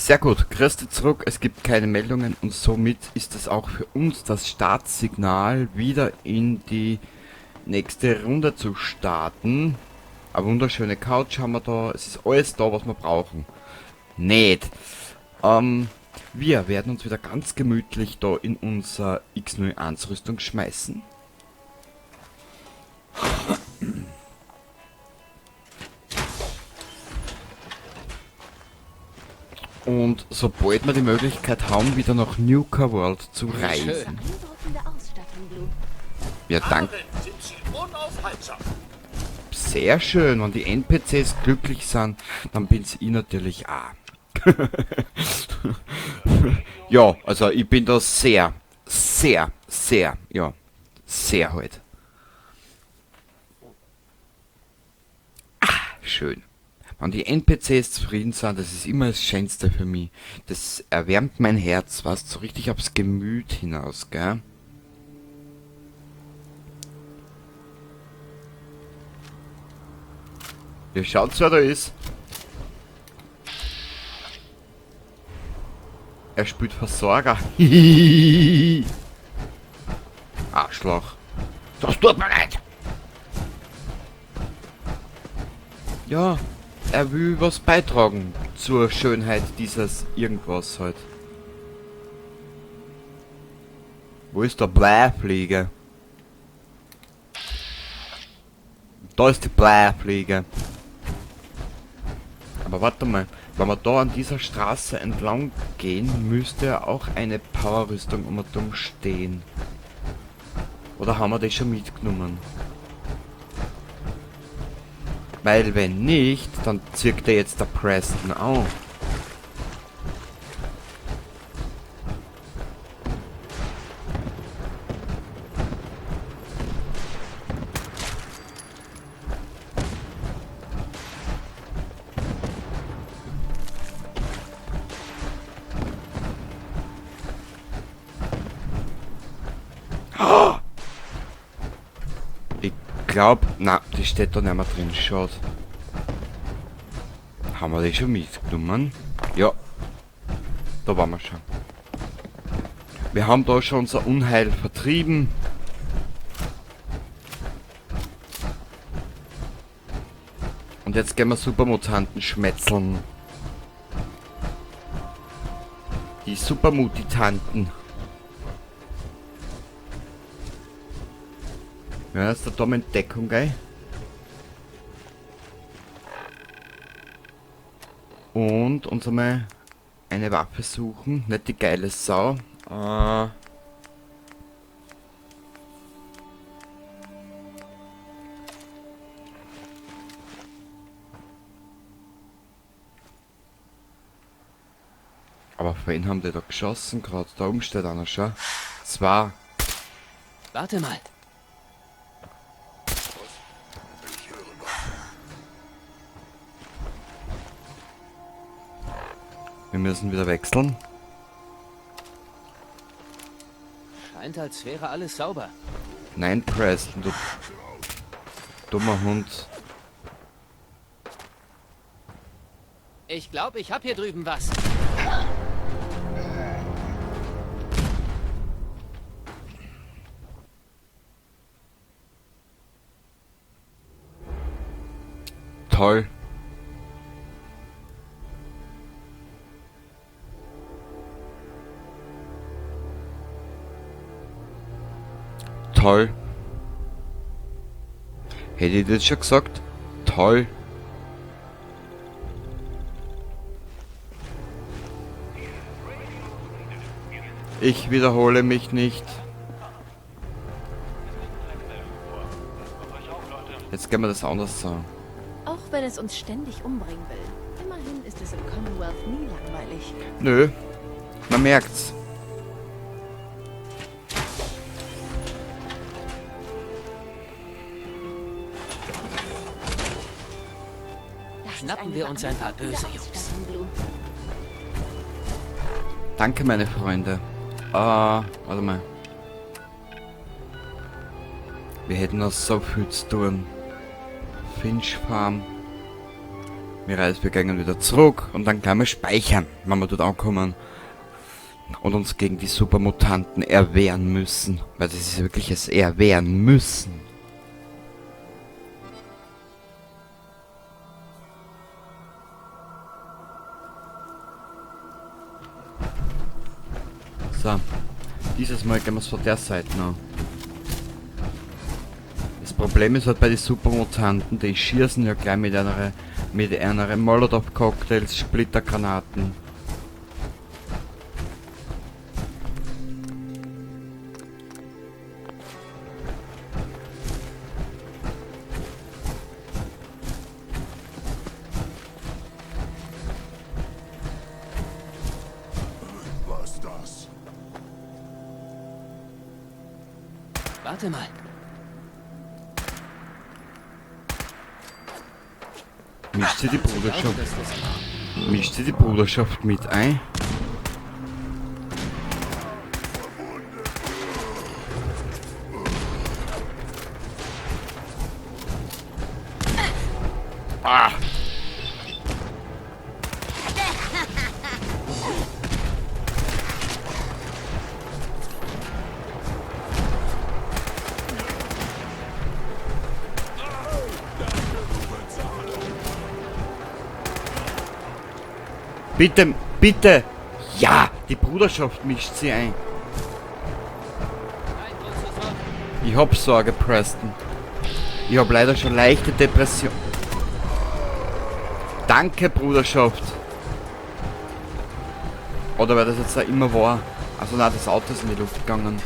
Sehr gut, Christi zurück, es gibt keine Meldungen und somit ist es auch für uns das Startsignal, wieder in die nächste Runde zu starten. Eine wunderschöne Couch haben wir da, es ist alles da, was wir brauchen. Nicht. Wir werden uns wieder ganz gemütlich da in unser X01 Rüstung schmeißen. Und sobald wir die Möglichkeit haben, wieder nach Nuka World zu reisen. Ja, danke. Sehr schön, wenn die NPCs glücklich sind, dann bin's ich natürlich auch. Ja, also ich bin da sehr, sehr, sehr, ja, sehr halt. Ah, schön. Wenn die NPCs zufrieden sind, das ist immer das Schönste für mich. Das erwärmt mein Herz, was so richtig aufs Gemüt hinaus, gell? Ja, schaut's, wer da ist. Er spielt Versorger. Arschloch. Das tut mir leid. Ja, er will was beitragen zur Schönheit dieses irgendwas halt. Wo ist der Bleifliege? Da ist die Bleifliege. Aber warte mal, wenn wir da an dieser Straße entlang gehen, müsste ja auch eine Powerrüstung um und um stehen. Oder haben wir das schon mitgenommen? Weil wenn nicht, dann zirkt er jetzt der Preston auf. Ich glaub, na, die steht da nicht mehr drin. Schaut. Haben wir die schon mitgenommen? Ja. Da waren wir schon. Wir haben da schon unser Unheil vertrieben. Und jetzt gehen wir Supermutanten schmetzeln. Die Supermutitanten. Ja, ist der Dom in Deckung, gell? Und uns einmal eine Waffe suchen. Nicht die geile Sau. Aber vorhin haben die da geschossen gerade. Da oben steht einer schon. Zwei. Warte mal. Wir müssen wieder wechseln. Scheint, als wäre alles sauber. Nein, Preston, du dummer Hund. Ich glaub, ich hab hier drüben was. Toll. Toll. Hätte ich das schon gesagt? Toll. Ich wiederhole mich nicht. Jetzt können wir das anders sagen. Auch wenn es uns ständig umbringen will. Immerhin ist es im Commonwealth nie langweilig. Nö, man merkt's. Schnappen wir uns ein paar böse Jungs. Danke, meine Freunde. Warte mal. Wir hätten noch so viel zu tun. Finch Farm. Wir gehen wieder zurück und dann kann man speichern, wenn wir dort ankommen und uns gegen die Supermutanten erwehren müssen. Weil das ist wirklich es Erwehren müssen. So, dieses Mal gehen wir es von der Seite noch. Das Problem ist halt bei den Supermutanten, die schießen ja gleich mit einer Molotow-Cocktails, Splittergranaten. Was ist das? Warte mal. Mischt sie die Bruderschaft? Ich glaube, Mischt sie die Bruderschaft mit ein? Ah! Bitte, bitte! Ja, die Bruderschaft mischt sie ein. Ich hab Sorge, Preston. Ich hab leider schon leichte Depression. Danke, Bruderschaft. Oder weil das jetzt da immer war. Also nein, das Auto ist in die Luft gegangen.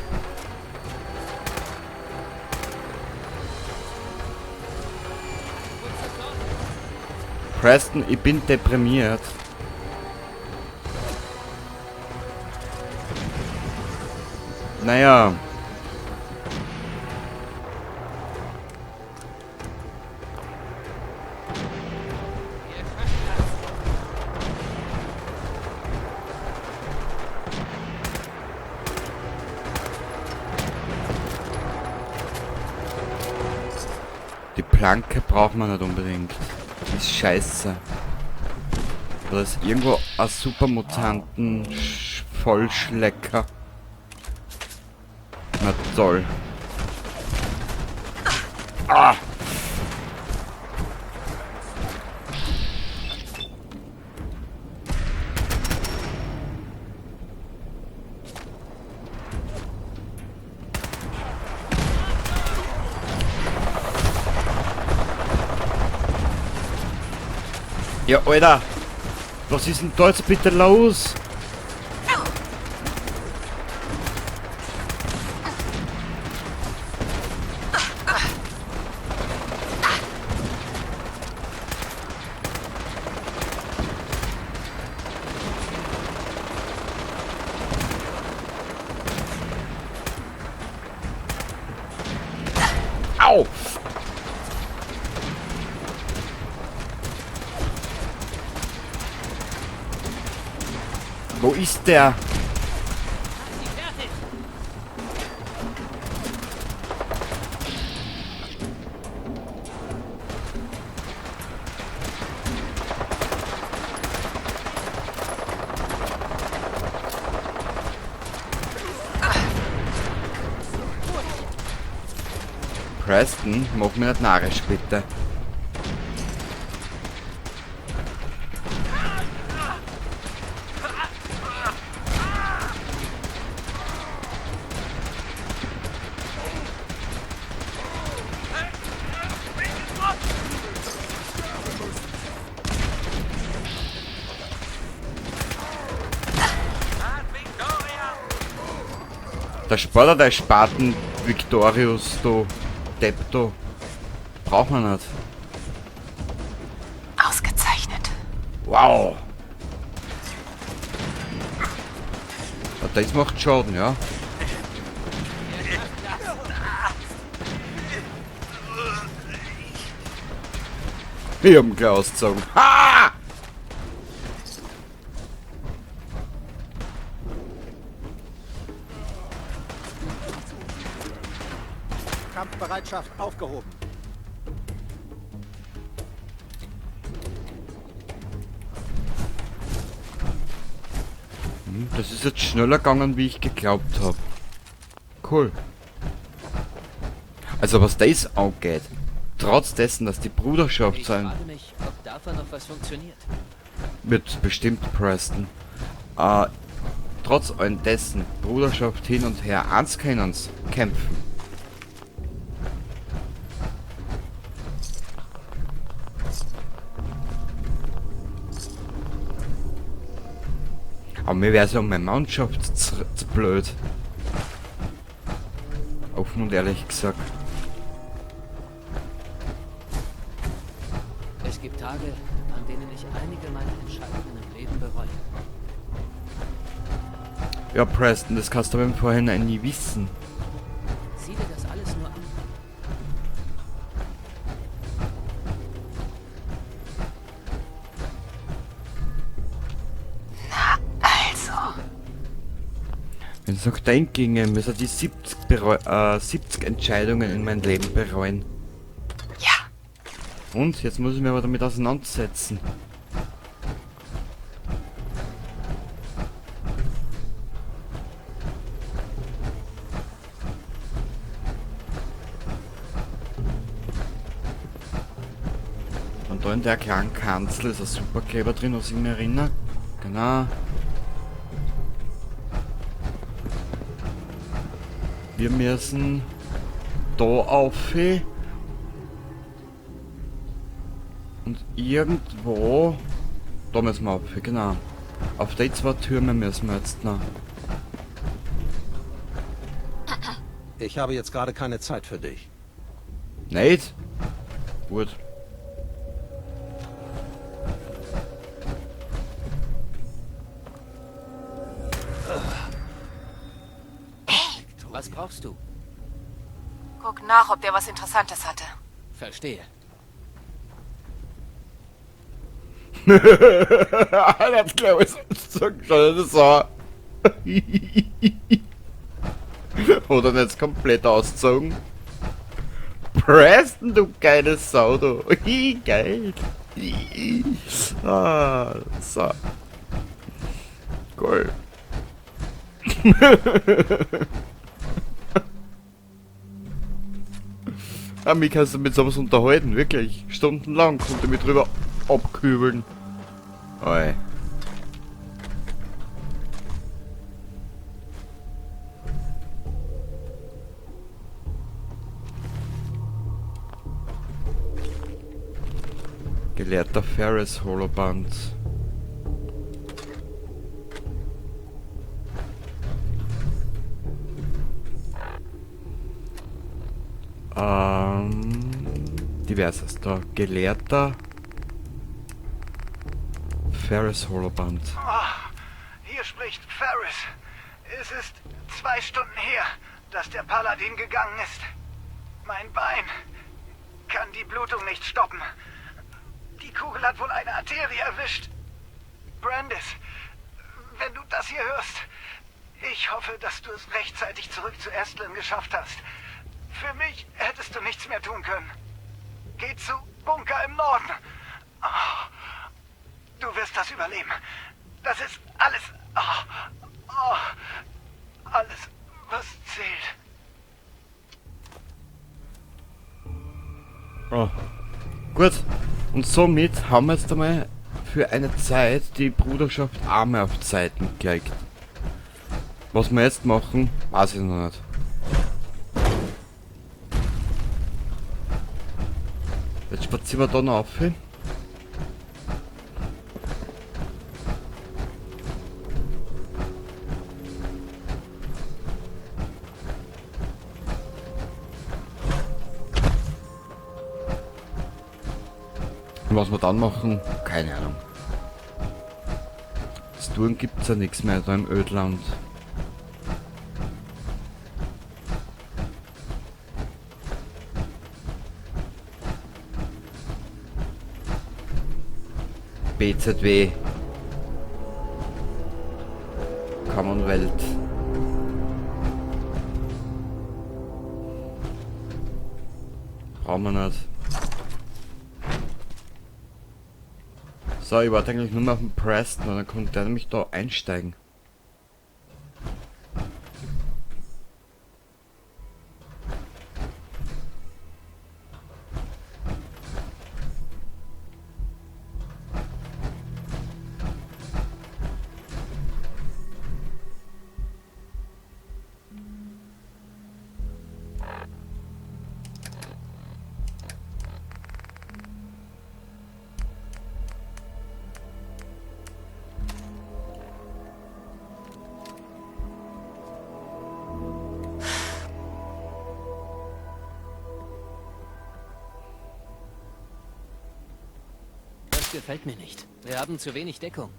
Preston, ich bin deprimiert. Naja. Die Planke braucht man nicht unbedingt. Die ist scheiße. Da ist irgendwo ein Supermutanten Vollschlecker. Na toll. Ah! Ja, Alter! Was ist denn da jetzt bitte los? Au! Wo ist der? Preston, mach mir nicht narrisch, bitte. Der Sportler, der Spaten Victorius, du Depto. Braucht man nicht. Ausgezeichnet. Wow. Ja, das macht Schaden, ja. Ich hab ihn gleich ausgezogen. Ha! Kampfbereitschaft aufgehoben. Das ist jetzt schneller gegangen, wie ich geglaubt habe. Cool. Also was das angeht, trotz dessen, dass die Bruderschaft Ich sein frage mich, ob davon noch was funktioniert. wird bestimmt Preston. Trotz allem dessen, Bruderschaft hin und her, eins können kämpfen. Aber mir wäre es um meine Mannschaft zu blöd. Offen und ehrlich gesagt. Es gibt Tage, an denen ich einige meiner Entscheidungen im Leben bereue. Ja, Preston, das kannst du aber im Vorhinein nie wissen. Sieh dir das alles nur an. Na, also. Wenn es nach dein ginge, müsste die 70 Entscheidungen in meinem Leben bereuen. Ja. Und jetzt muss ich mich aber damit auseinandersetzen. Und da in der kleinen Kanzel ist ein Superkleber drin, was ich mich erinnere. Genau. Wir müssen da auf und irgendwo da müssen wir auf, genau. Auf die zwei Türme müssen wir jetzt noch. Ich habe jetzt gerade keine Zeit für dich. Nicht? Gut. Was brauchst du? Guck nach, ob der was Interessantes hatte. Verstehe. Das glaube ich so das war. Oder nicht komplett ausgezogen. Preston, du geile Sau, du. Geil. Ah, so. Cool. Ah, mich kannst du mit sowas unterhalten, wirklich. Stundenlang konnte ich mich drüber abkübeln. Oi. Gelehrter Ferris Holoband. Diverses da. Gelehrter Ferris Holoband. Oh, hier spricht Ferris. Es ist 2 Stunden her, dass der Paladin gegangen ist. Mein Bein kann die Blutung nicht stoppen. Die Kugel hat wohl eine Arterie erwischt. Brandis, wenn du das hier hörst, ich hoffe, dass du es rechtzeitig zurück zu Estlin geschafft hast. Für mich hättest du nichts mehr tun können. Geh zu Bunker im Norden. Oh, du wirst das überleben. Das ist alles. Oh, oh, alles, was zählt. Oh. Gut. Und somit haben wir jetzt einmal für eine Zeit die Bruderschaft Arme auf Zeiten gelegt. Was wir jetzt machen, weiß ich noch nicht. Jetzt spazieren wir da noch auf hin. Und was wir dann machen, keine Ahnung. Das Touren gibt's ja nichts mehr da im Ödland. BZW. Commonwealth. Brauchen wir nicht. So, ich warte eigentlich nur mehr auf den Preston und dann kommt der nämlich da einsteigen. gefällt mir nicht. Wir haben zu wenig Deckung.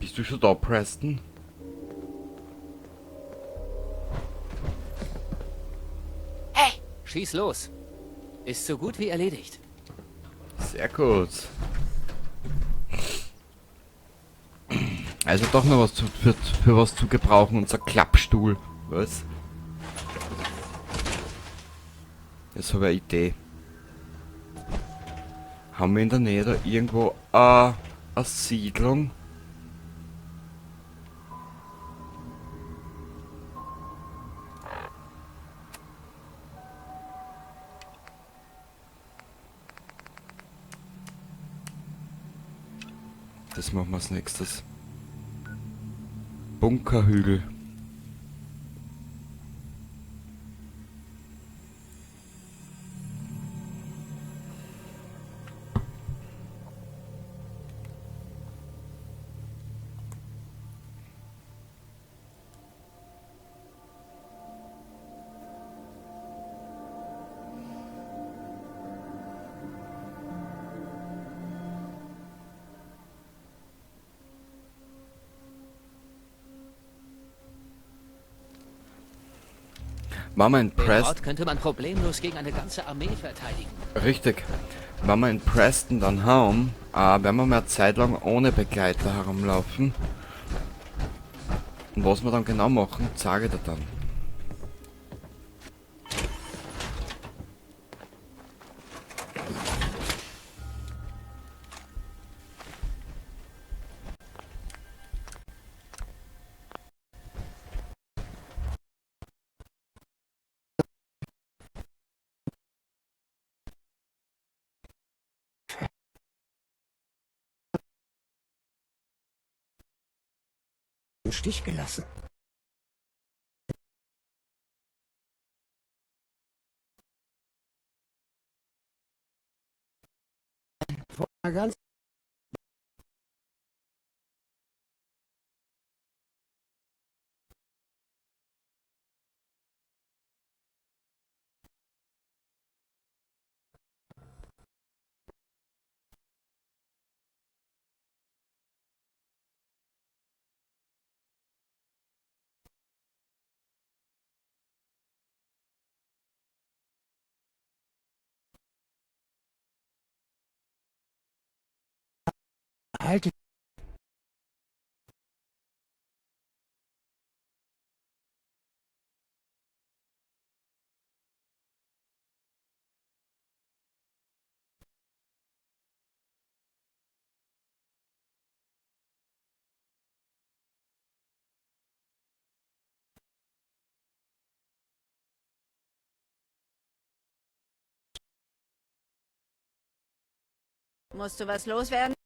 Bist du schon da, Preston? Hey! Schieß los. Ist so gut wie erledigt. Sehr gut. Also doch noch was für was zu gebrauchen, unser Klappstuhl. Was? Jetzt habe ich eine Idee. Haben wir in der Nähe da irgendwo eine Siedlung? Das machen wir als nächstes. Bunkerhügel. Wenn wir in Den Preston... Ort könnte man problemlos gegen eine ganze Armee verteidigen. Richtig. Wenn wir in Preston dann haben, werden wir mal eine Zeit lang ohne Begleiter herumlaufen. Und was wir dann genau machen, zeige ich dir dann. Im Stich gelassen. Vor einer ganzen Halte. Musst du was loswerden?